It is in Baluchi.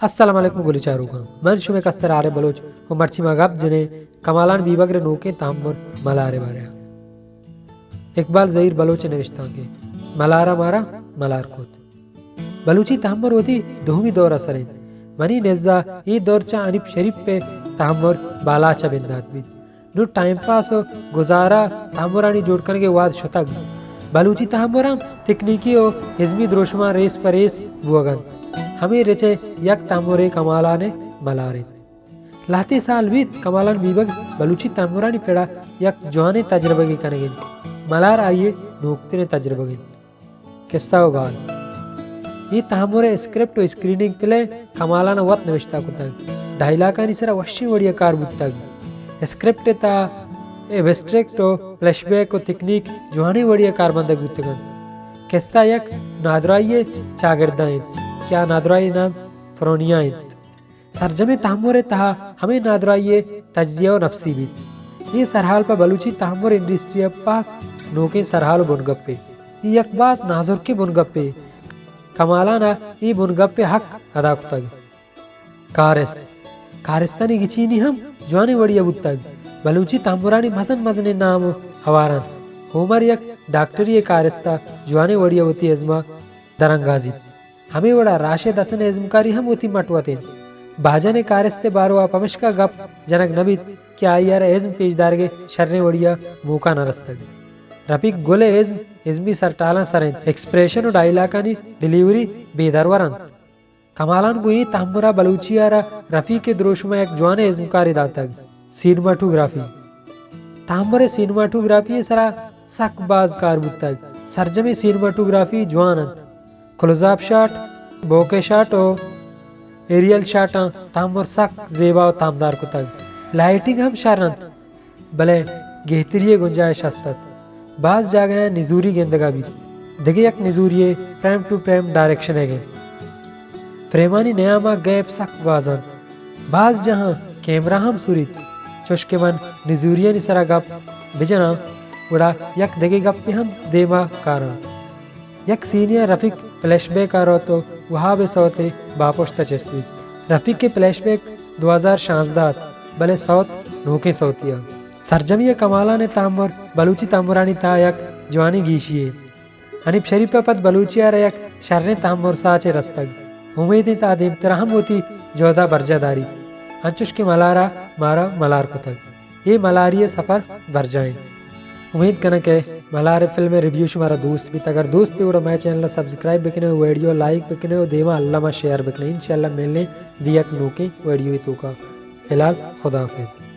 السلام علیکم گلی چاروکاں، من شمئے کستر عارف بلوچ و مرچی ما گپ جنیں کمالان بیبگر نوکیں تہمر ملار ءِ بارہ ءَ۔ اقبال زہیر بلوچ ءِ نوشتانکے ملار ءَ مارا ملار کت۔ بلوچی تہمر وتی دومی دور ءَ سر انت۔ منی نزا اے دور چہ حنیف شریف ءِ تہمر بالاچ ءَ بندات بیت۔ نوں ٹائم پاس و گزارہ تہمرانی جوڑ کنگ ءِ وہد شتگ۔ بلوچی تہمر ہم تکنیکی و ازمی دروشماں ریس پہ ریس بوگ ءَ انت۔ ہمے رچ ءِ یک تہمرے کمالان ءِ ملار انت۔ لہتے سال بیت کمالان بیبگر بلوچی تہمرانی پڑ ءَ یک جوانیں تجربگے کنگ ءَ انت۔ ملار آئی ءِ نوکتریں تجربگ انت۔ کسہ و گال۔ اے تہمر ءِ اسکرپٹ و اسکریننگ پلے کمالان ءَ وت نوشتہ کتگ۔ ڈائیلاکانی سرا وشیں وڑی ءَ کار بوتگ۔ اسکرپٹ ءِ تہا ایبسٹریکٹ و فلیش بیک و تکنیک جوانیں وڑی ءَ کارمندگ بوتگ انت۔ کسہ یک نادراہی ءِ چاگرد ءَ انت کہ آ نادراہی ءِ نام فرونیا انت۔ سرجمیں تہمر ءِ تہا ہمے نادراہی ءِ تجزیہ و نپسی بیت۔ اے سرحال پہ بلوچی تہمر انڈسٹری ءَ پاک نوکیں سرحال و بنگپے۔ اے یک باز نازرکیں بنگپے۔ کمالان ءَ اے بنگپ ءِ حق ادا کتگ۔ کارست۔ کارستانی گچینی ہم جوانیں وڑی ءَ بوتگ۔ بلوچی تہمرانی مزن مزنیں نام و ہوار انت۔ ہومر یک ڈاکٹری ءِ کارست ءَ جوانیں وڑی ءَ وتی ازم ءَ درانگازیت۔ ہمے وڑا راشد حسن ءِ ازمکاری ہم وتی مٹ وت انت۔ باجن ءِ کارست ءِ باروا پمشکا گپ جنگ نہ بیت کہ آئی ءَ را ازم پیش دارگ ءِ شریں وڑی ءَ موقع نہ رستگ۔ رفیق گل ءِ ازم ازمی سرٹالاں سر انت۔ ایکسپریشن و ڈائیلاکانی ڈیلیوری بے درور انت۔ کمالان گوں اے تہمر ءَ بلوچی ءَ را رفیق ءِ دروشم ءَ یک جوانیں ازمکارے داتگ۔ سینماٹوگرافی۔ تہمر ءِ سینماٹوگرافی ءِ سرا سک باز کار بوتگ۔ سرجمیں سینماٹوگرافی جوان انت۔ Close up shot, bokeh shot و ایریل شاٹاں تہمر سک زیبا و تامدار کتگ۔ لائٹنگ ہم شر انت، بلے گہتری ءِ گنجائش ہست ات۔ باز جاگہاں نزوری گندگ ءَ بیت۔ دگہ یک نزوری ءِ فریم ٹو فریم ڈائریکشن ئیگ انت۔ فریمانی نیام ءَ گیپ سک باز انت۔ باز جاہاں کیمرہ ہم سوریت، چوش کہ من نزوریانی سرا گپ بجناں، گڑا یک دگہ گپے ہم دیما کاراں۔ یک سینے ءَ رفیق فلیش بیک ءَ روت و وہاب ءِ سوتے باپشت ءَ چست بیت۔ رفیق ءِ فلیش بیک دو ہزار شانزدہ ات، بلے سوت نوکیں سوتے ءَ۔ سرجمی ءَ کمالان ءِ تہمر بلوچی تہمرانی تہا یک جوانیں گیشی یے۔ حنیف شریف ءَ پد بلوچی ءَ را یک شریں تہمر ساچے رستگ۔ امیت انت آ دیمترا ہم وتی جہد ءَ برجاہ داریت، انچوش کہ ملار ءَ مارا ملار کتگ۔ اے ملاری ءِ سفر برجاہ انت۔ امیت کناں کہ ملار ءِ فلم ءِ ریویو شمارا دوست بیت۔ اگر دوست بی گڑا مئے چینل ءَ سبسکرائب بکنے و ویڈیو لائک بکنے و دیما الما شیئر بکنے۔ انشاءاللہ ملیں دی یک نوکیں ویڈیو ءِ توکا۔ فی الحال خدا حافظ۔